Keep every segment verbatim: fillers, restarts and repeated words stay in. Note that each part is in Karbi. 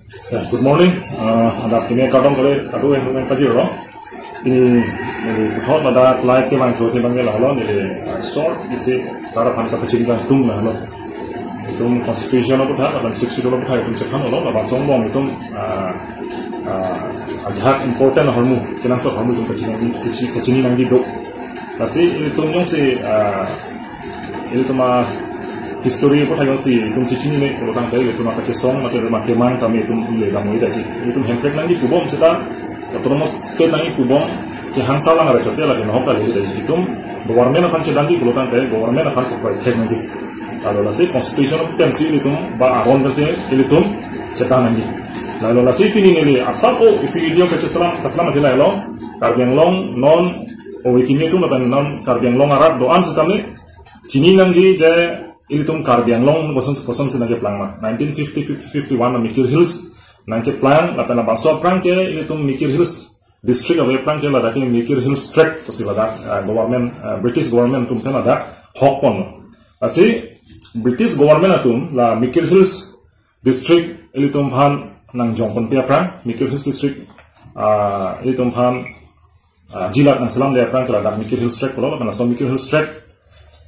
Yeah, good morning. Uh, adap keme kardom kali, kado yang main pajir lo. Ini, ini puthot ada live ke bang, ke bang la lo, ini, uh, short isi tara pan kapachini bang tum la lo. Itum constitution lo puthot, lapen sixth schedule lo puthot, itum chethan lo, lapen songbong itum, uh, uh, ajahak important ahormu, kenangsot ahormu itum kachini, kachi-, kachini nangji do. Lasi itum jongsi, uh, itum a history apot tha jongsi itum chechinine pulo tangte itum a kachesong mate itum a kemang tame itum le damoi daji. Itum hemprek nangji pubom seta autonomous state nangji pubom kehang salang ra chote lagi nohok kali dei. Itum government aphan chedangji pulo tangte government aphan koprek nangji. Lalu lasi constitution of tensi itum ba aron pensi itum chetan nangji. Lalu lasi pini neli asap o isi video kacheselam kaselam ati lailo Karbi Anglong non o ikini itum lapen non Karbi Anglong arat do-an setame chini nangji je ilitum Karbi Anglong koson koson si nangkeplang ma. Nineteen fifty, fifty, fifty-one Mikir Hills nangkeplang, lapen labangso aphrang ke ilitum Mikir Hills district ave aphrang ke ladak ke Mikir Hills Tract pusi ladak, ah, government, ah, British government atum pen ladak hok pon. Lasi British government atum la Mikir Hills district ilitum aphan nangjong ponpe aphrang, Mikir Hills district, ah, ilitum aphan ah, jilat nangselamde aphrang ke ladak Mikir Hills Tract pulo, lapen laso Mikir Hills Tract,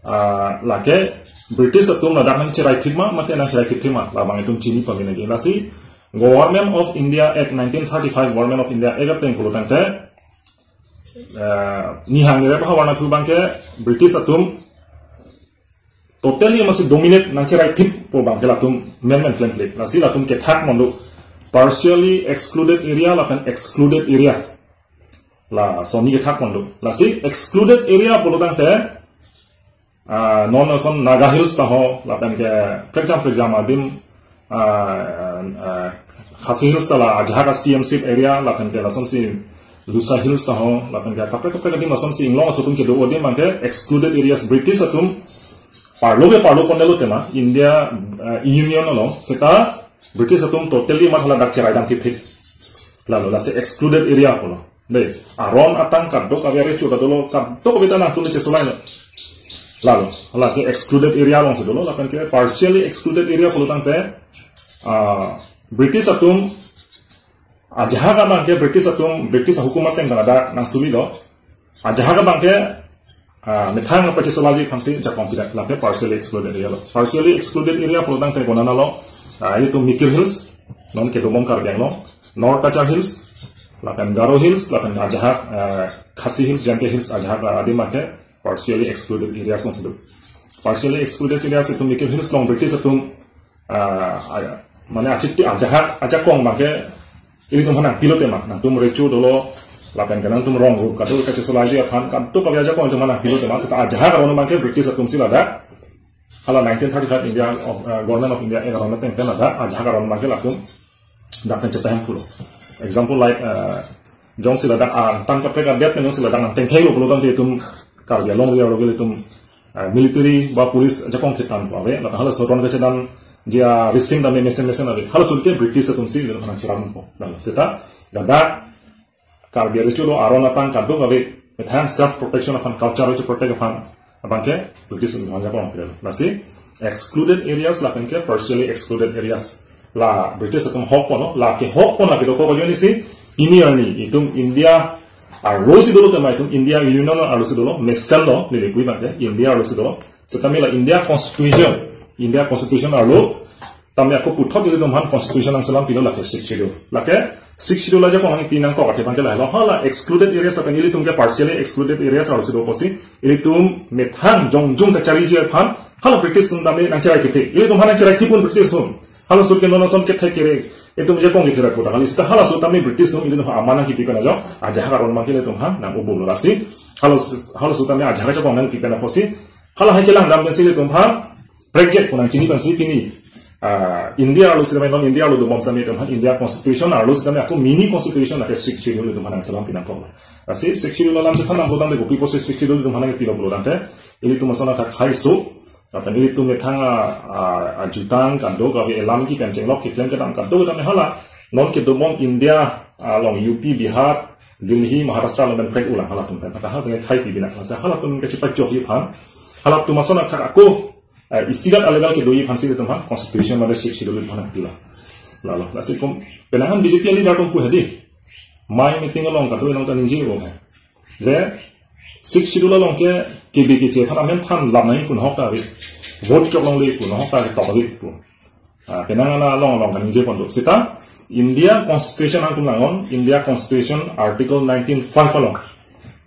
ah, lake British atum ladak nangcherai thip ma, mate nangcherai thip ma, labang itum chini pame nangji. Lasi Government of India Act nineteen thirty-five, Government of India Act ateng pulo tangte, ah, nihang nirep hawarna thu abang ke British atum totally masi dominate nangcherai thip pu abang ke latum men men klem klem. Lasi latum kethak mon do partially excluded area lapen excluded area. Laso ni kethak mon do. Lasi excluded area pulo tangte, ah, non ason Naga Hills ta ho, lapen ke prekjam prekjam adim, ah, ah, Khasi Hills ta la ajahak a C M C area, lapen ke lasonsi Lusa Hills ta ho, lapen ke kaprek kaprek adim lasonsi inglong aso atum kedo adim abang ke excluded areas British atum parlo ke parlo ponlo tema, India, ah, Union along, seta British atum totally mat haladak cherai dam thip thip. Lalu lasi excluded area pulo. Dei, aron atang kadokave arecho ta dolo, kadokave ta nangtum le chesolai lo. Lalu, halake excluded area alongsi dolo, lapen ke partially excluded area pulo tangte, ah, British atum, ajahak abang ke British atum, British ahukum ateng ta ladak nangsumi lo. Ajahak abang ke, ah, methang pachesolaji aphansi jakong pidak, lake partially excluded area lo. Partially excluded area pulo tangte konat lo, ah, ilitum Mikir Hills, non kedobom Karbi Anglong, North Cachar Hills, lapen Garo Hills, lapen ajahak, ah, Khasi Hills, Jaintia Hills, ajahak, ah, adim abang ke partially excluded areas alongsi do. Partially excluded areas itum Mikir Hills along British atum, ah, ah, mane achiti ajahak ajakong abang ke ilitum aphan nangpilo tema, nangtum recho dolo, lapen ke nangtum rong ru kado kachesolaji aphan kadokave ajakong itum aphan nangpilo tema, seta ajahak aron abang ke British atumsi ladak hala nineteen thirty-five India of, uh, Government of India Act aron ateng pen ladak ajahak aron abang ke latum dak pen chetang pulo. Example like, uh, jongsi ladak angtan kaprek adet pen jongsi ladak nangtengkhei lo pulo tangte itum Karbi Anglong area lo ke itum, uh, military ba police ajakong thetan pu ave, lapen halaso aron kachedangji a-regime tame mesen mesen ave. Halaso ke British atumsi ilitum aphan nangcherap ponpo. Lalu seta ladak Karbi arecho do aron atang kadokave, methang self protection aphan, culture arecho protect aphan abang ke British atum aphan jakong pilo. Lasi excluded areas lapen ke partially excluded areas, la British atum hok ponlo, lake hok pon lake dokok ajo ni si, pini arni itum India arlosi dolo tema, itum India Union arlosi dolo, mesen lo, neli pui abang ke India arlosi dolo. Setame la India Constitution, India Constitution arlo tame ako puthot ilitum aphan constitution nangselam pilo, lake sixth schedule. Lake sixth schedule ajakong nangpi nangkok athe abang ke lahelo, hala excluded areas lapen ilitum ke partially excluded areas arlosi do pusi, ilitum methang jongjung kachariji aphan hala British atum tame nangcherai kethe. Ilitum aphan nangcherai thip un British atum. Halaso ke non ason kethek kere itum ajakong kethe ra kota kali, seta halaso tame British atum ilitum aphan aman nangkipi pen ajo ajahak aron abang ke ilitum aphan nang-ubo lo. Lasi halaso, halaso tame ajahak ajakong nangpi pen apotsi, halahai kelang dam pensi ilitum aphan prekjak pu nangchini pensi pini, ah, India arlosi tame, non India arlo dobom setame itum aphan India Constitution arlosi tame ako mini constitution, lake sixth schedule itum aphan nangselam pi nangkok. Lasi sixth schedule alam chethan nang pulo tangte kopi pusi sixth schedule itum aphan nangpilo pulo tangte, ilitum ason athak haiso, lapen ilitum methang a, a, ajutang kadokave, elam kekan chenglok keklem kedam kadokave tame hala non kedobom India along U P, Bihar, Delhi, Maharashtra along pen prek-ulang halatum pen. Maka halatum khaipi binak. Lasi halatum kachepajokji aphan, halatum ason athak ako, eh, isigat alevel kedoji aphansi ilitum aphan constitution mate sixth schedule itum aphan nangpilo. Lalo, lasi kum, penang an B J P leader atum pu hedi. Mai meeting along kado along ta ningje o hai. Je, Sixth Schedule along ke K B K che aphan amen than lam nai pu nohok ta ave. Vote chok longle pu nohok ta tok ave pu. Ah, penang an along along kaningje pon do. Seta, India Constitution angkun langon, India Constitution Article nineteen five along.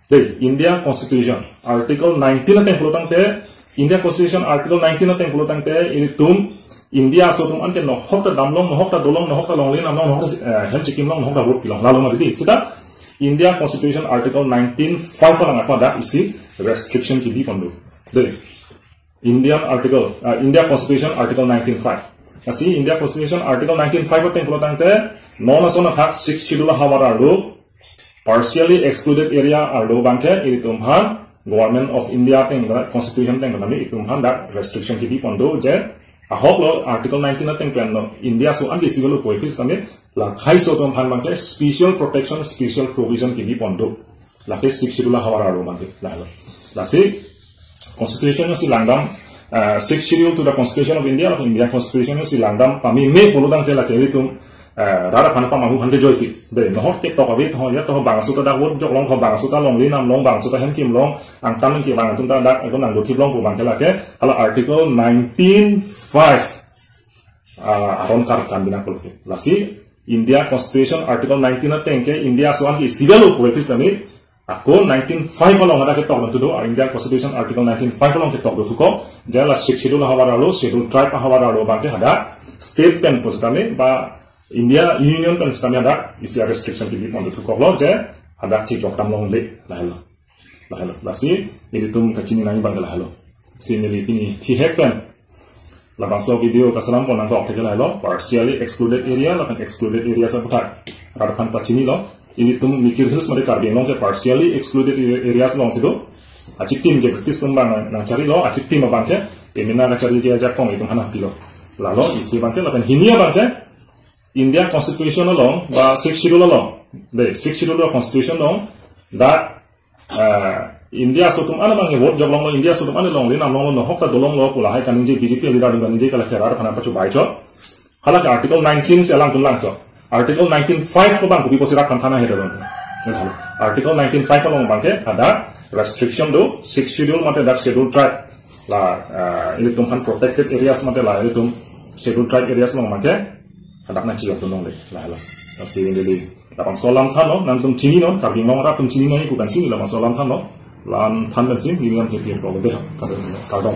Dei, India Constitution Article nineteen ateng pulo tangte, India Constitution Article nineteen ateng pulo tangte, ilitum India aso atum anke nohok ta damlong, nohok ta dolong, nohok ta longle namlong, nohok ta, eh, hem chikim long, nohok ta vote pilong. Lalo ma dei, seta India Constitution Article nineteen five along ako dak isi restriction kebi pon do. Dei, Indian Article, uh, India Constitution Article nineteen five. Lasi India Constitution Article nineteen five ateng pulo tangte, non ason athak Sixth Schedule ahavar arlo, partially excluded area arlo abangke, ilitum aphan, Government of India ateng, Constitution ateng kami, itum aphan dak restriction kebi pon do, je, ahok lo Article nineteen ateng pen lo, India aso an ke civil upo epis kami, la khaiso atum aphan abangke, special protection, special provision kebi pon do. Lake Sixth Schedule ahavar arlo abangke, lalo. Lasi, Constitution si langdam, uh, Sixth Schedule to the Constitution of India, lake Indian Constitution si langdam, pameme pulo tangte lake ilitum, eh, rat aphan pamahu hande joy pi. Dei, nohok ke tok ave, ho ya to bangso ta dak vote chok long, ho bangso ta longle namlong, bangso ta hem kim long, angtan ke bang atum ta dak, eko nang dothip long pu abangke lake, hala Article nineteen five, ah, aron kar kan bina kol ke. Lasi, India Constitution Article nineteen ateng ke, India aso an ke civil upo epis kami, ako nineteen five along hadak ketok dun thudo, India Constitution Article nineteen five along ketok dun thuko, je la Sixth Schedule ahavar arlo, Schedule Tribe ahavar arlo abangke hadak, state pen pusitame, ba India Union pen pusitame hadak, isi restriction kebi pon dun thuko lo, je hadak chijok dam longle, lahelo. Lahelo. Lasi, ilitum kachini nangji abangke lahelo. Si neli pini thihek pen labangso video kasalam pon nangkok thek lahelo, partially excluded area, lapen excluded areas aputhak rat aphan pachini lo. Ilitum Mikir Hills mate Karbi Anglong ke partially excluded areas along si do. Achiktim ke British atum abang nangchari lo, achiktim abangke, pemena kachari ke ajakong itum aphan pilo. Lalo, isi abangke, lapen hini abangke, India Constitution along, ba Sixth Schedule along, dei, Sixth Schedule along Constitution along, dak, eh, India aso atum an abangke vote chok long lo, India aso atum an longle namlong lo, nohok ta dolong lo pu lahai kaningje, B J P leader atum kaningje, kala ke rat aphan pachu bai chot. Hala ke Article nineteen si alangtum lang chot. Article nineteen five ko abang kopi pusi rat aphan than ahe dolong. Article nineteen five along abangke hadak restriction do, Sixth Schedule mate dak Schedule Tribe. La, eh, ilitum aphan protected areas mate la, ilitum Schedule Tribe areas along abangke hadak nangchijok dun longle, lahelo. Lasi neli labangso alam thanlo, nangtum chininon, Karbi Anglong rat atum chini nangji pu pensi labangso alam thanlo, alam than pensi neli nangtum thepi ko dei, kardom, kardom.